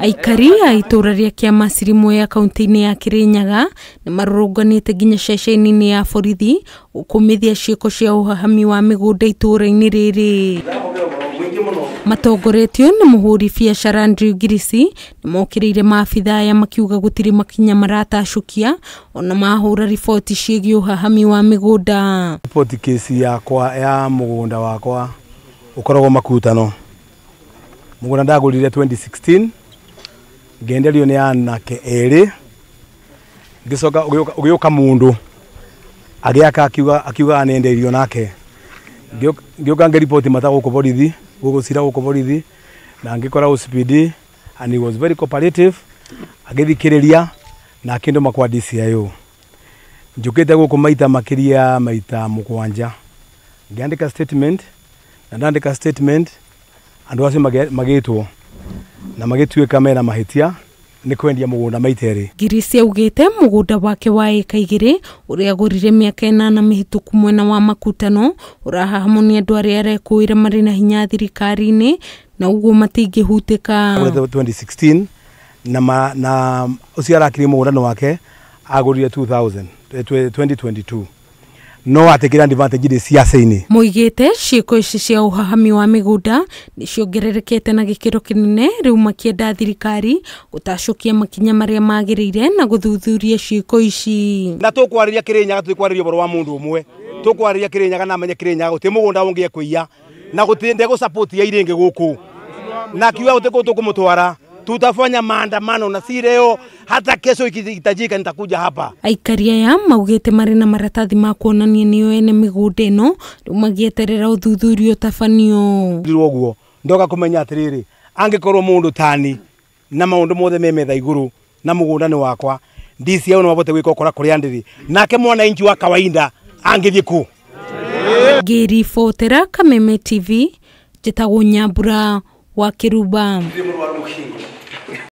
Aikari a itũra rĩa Kĩamasiri Mwea kaunti-inĩ ya Kirinyaga nĩ marũrũnganĩte nginya ceceni-inĩ ya borithi gũkũmithia ciĩko cia ũhahami wa mĩgũnda itũra-inĩ rĩrĩ. Matongoretio nĩ mũhũri biacara Andrew Ngirisi nĩ mokĩrĩire maabitha aya makiuga gũtirĩ makinya maratacũkia ona mahũra riboti ciĩgiĩ ũhahami wa mĩgũnda. Riboti kesi yakwa ya mũgũnda wakwa ũkoragwo makutano. Mũgũnda ndagũrire 2016 ngenderio nĩ anake erĩ, ngĩcoka ũgĩũka mũndũ agĩaka akiuga anendeirio nake, ngĩũka ngĩriboti mata gũkũ borithi, gũkũ cira gũkũ borithi, na ngĩkora OCPD and he was very cooperative, agĩthikĩrĩria na akĩndũma kwa DCIO. Njũkĩte gũkũ maita makĩria maita 7, ngĩandĩka statement, na ndandĩka statement andũ acio magĩtwo na magĩtuĩka mena mahĩtia nĩ kwendia mũgũnda maita erĩ. Ngirisi augĩte mũgũnda wake wa ĩka 2 ũrĩa agũrire mĩaka 8 mĩhĩtũku mwena wa Makutano ũrahahamwo nĩ andũ arĩa arekũĩra marĩ na hinya thirikari-inĩ na ũguo matingĩhutĩka. 2016 na ũcio arakire mũgũnda wake agũrire 2022 no atekera advantage ndĩ ciaca-inĩ. Moigĩte ciĩko ici cia ũhahami wa mĩgũnda nĩ ciongererekete na gĩkĩro kĩnene rĩu makĩenda thirikari gũtacũkia makinya marĩa magĩrĩire na gũthuthuria ciĩko ici. Na tũkwarĩria Kĩrĩnyaga tũtikwarĩria ũhoro wa mũndũ ũmwe, tũkwarĩria Kĩrĩnyaga na amenye Kĩrĩnyaga gũtirĩ mũgũnda ũngĩ ekũiya na gũtirĩ ndegũ support ya irĩngĩ gũkũ, na akiuga gũtirĩ kũndũ tũkũmũtwara, tutafanya maandamano na si leo, hata kesho ikihitajika nitakuja hapa. Aikari aya maugĩte marĩ na maratathi ma kuonania nĩo ene mĩgũnda ĩno rĩu magĩeterera ũthuthuria ũtabanio. Ũguo ndoka kũmenya atĩrĩrĩ, angĩkorwo mũndũ tani na maũndũ mothe me metha igũrũ na mũgũnda nĩ wakwa, DCIO no mabote gwĩka ũkora kũrĩa ndĩrĩ, nake mwananchi wa kawaida angĩthiĩ kũ? Ngĩribotera Kameme TV, njĩtagwo Nyambura wa Kĩrumba.